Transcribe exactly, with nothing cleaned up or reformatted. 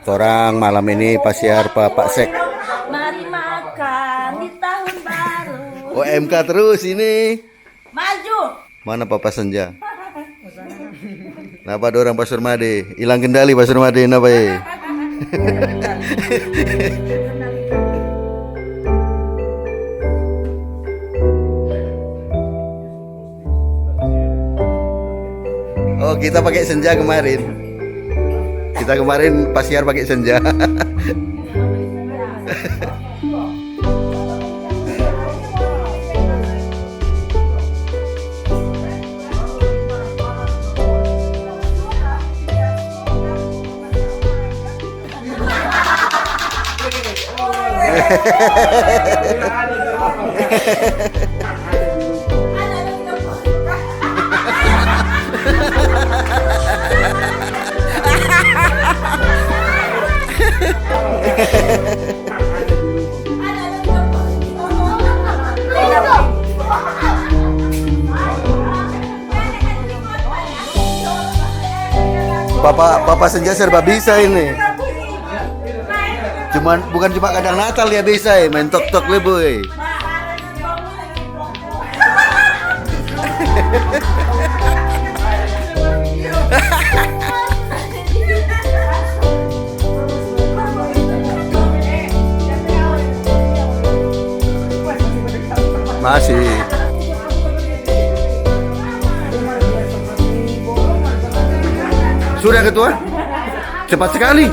Torang malam ini pasiar pa Pak Sek. Mari makan di tahun baru. O M K terus ini. Maju. Mana Papa Senja? Napa dorang Pastor Made? Hilang kendali Pastor Made, napa e? Oh, kita pakai senja kemarin. Kita kemarin pasiar pakai senja. Papa, Papa Senja serba bisa ini. Cuman bukan cuma kandang Natal dia bisa, eh, main tok-tok lebo, eh. Masih. Sudah, Ketua? Cepat sekali.